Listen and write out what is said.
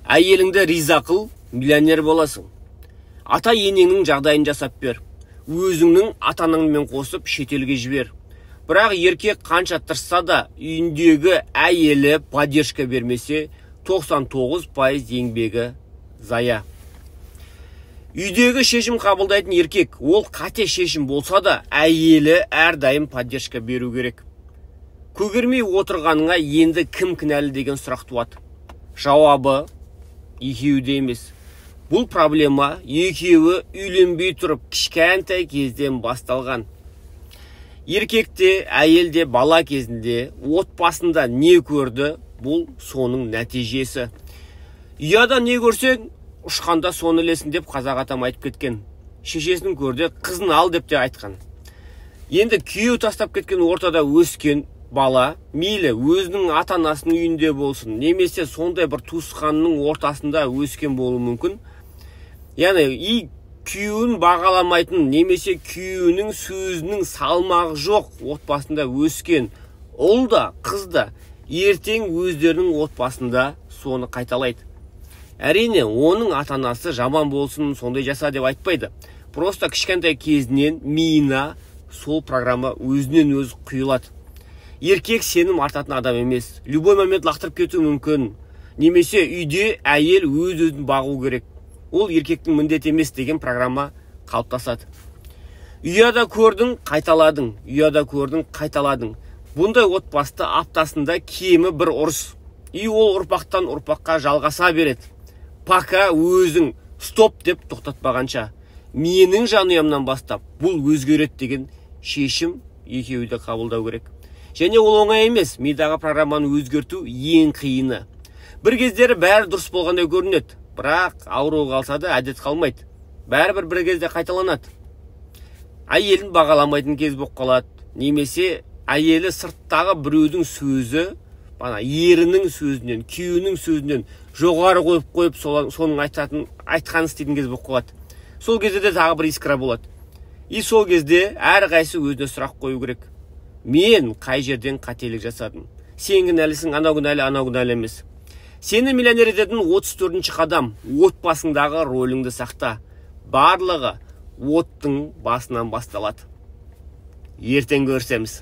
Әйеліңді риза қыл, миллионер боласың. Ата енеңнің жағдайын жасап бер. Өзіңнің ата-анаңмен қосып шетелге жібер. Бірақ еркек қанша тырысса да үйіндегі әйелі поддержка бермесе, 99% еңбегі зая. Үйдегі шешім қабылдайтын еркек, ол қате шешім болса да, әйелі әрдайым поддержка беру керек. Көгермей отырғаныңа енді кім кінәлі деген сұрақ туады. Жауабы екеуі де емес. Бұл проблема екеуі үйленбей тұрып кішкентай кезден басталған. Еркек те, әйел де бала кезінде отбасында не көрді, бұл соның нәтижесі. Ұяда не көрсең, ұшқанда соны ілесің деп қазақ атам айтып кеткен. Шешесін көрді, қызын ал деп те айтқан. Енді күйеу тастап кеткен ортада өскен бала, мейлі өзінің ата-анасының үйінде болсын, немесе сондай бір туысқанның ортасында өскен болуы мүмкін. Яғни, и күйеуін бағаламайтын, немесе күйеуінің сөзінің салмағы жоқ отбасында өскен ұл да, қыз да ертең өздерінің отбасында соны қайталайды. Әрине, оның ата-анасы жаман болсын, сондай жаса деп айтпайды. Просто кішкентай кезінен миына сол программа өзінен өзі құйылады. Еркек сенім артатын адам емес. Любой момент лақтырып кетуі мүмкін. Немесе үйде әйел өз-өзін бағу керек. Ол еркектің міндеті емес деген программа қалыптасады. Ұяда көрдің, қайталадың. Ұяда көрдің, қайталадың. Бұндай отбасыда аптасында кемі бір ұрыс. И ол ұрпақтан ұрпаққа жалғаса береді. Пока өзің стоп деп тоқтатпағанша. Менің жанұямнан бастап бұл өзгереді деген шешім екеуі де қабылдау керек. Және ол оңай емес, мидағы программаны өзгерту ең қиыны. Бір кездері бәрі дұрыс болғандай көрінеді, бірақ ауру қалса да әдет қалмайды. Бәрібір бір кезде қайталанады. Әйелін бағаламайтын кез болып қалады, немесе әйелі сырттағы біреудің сөзі, бана ерінің сөзінен, күйеуінің сөзінен жоғары қойып қойып, соның айтқанын істейтін кез болып қалады. Сол кезде де тағы бір искра болады. И сол кезде әрқайсысы өзіне сұрақ қою керек. Мен қай жерден қателік жасадым? Сен кінәлісің, анау кінәлі, анау кінәлі емес. Сені миллионер ететін 34-ші қадам, отбасыңдағы рөліңді сақта. Барлығы оттың басынан басталады. Ертең көрісеміз.